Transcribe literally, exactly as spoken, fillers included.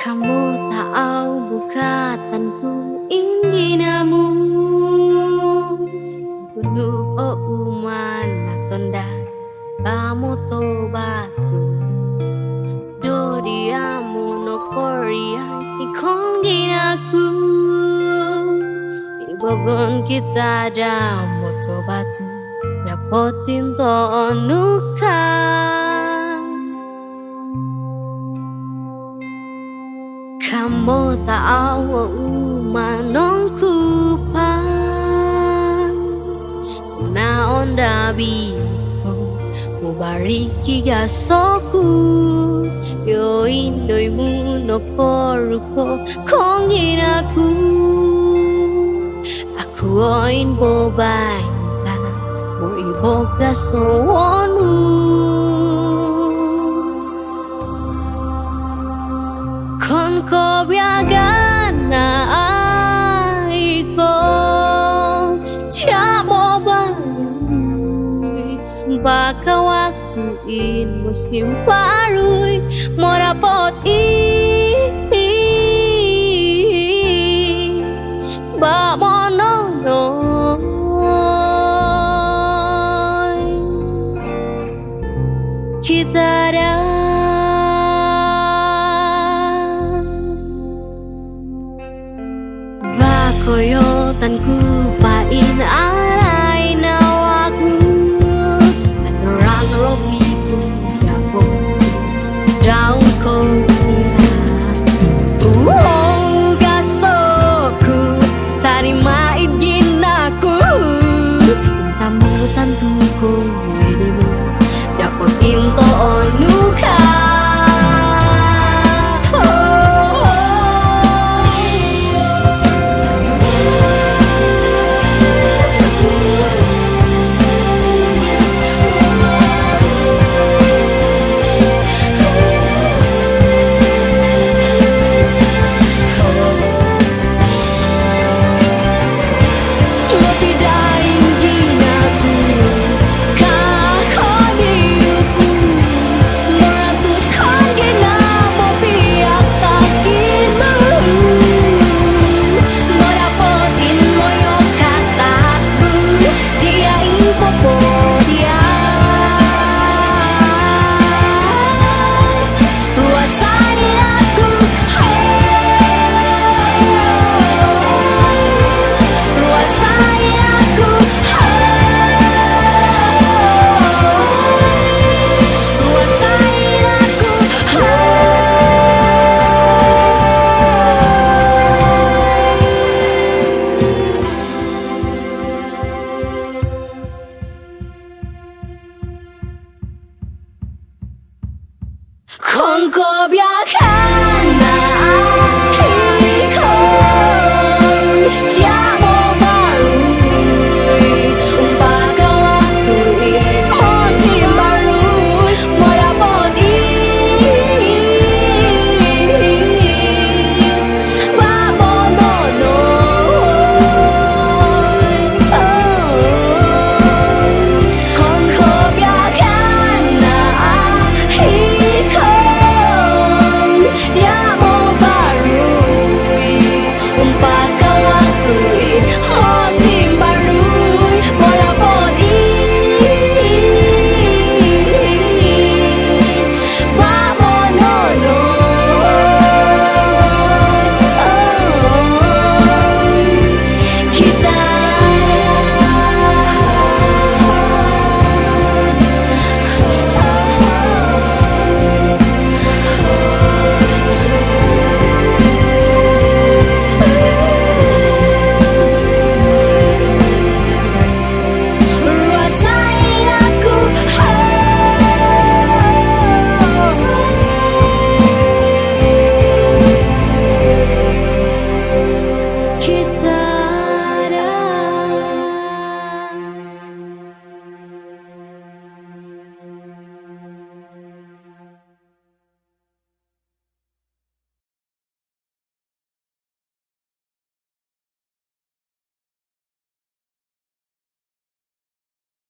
Kamota au bukatan ku inginamu. Gunu o umana tonda bamoto batu. Dodi amu no koria ikonginaku. Ibogon kita da moto batu. Rapotin to onuka. Kamota awa uma nonkupa. Na onda biko mubariki gasoku. Yo indo imuno poruko konginaku. Kuoin bobainta mo iboka sowonu. Kon ko biagana aiko tia bobainta baka waktu in musim parui morapot i ba monono. Kitara bakoyo tanku pain arai nawaku. Anorang robiku dapo daun ko kira. Uo gasoku tarima ibginaku. Tamu tantuko. Dapat into onuka. Kon ko biakan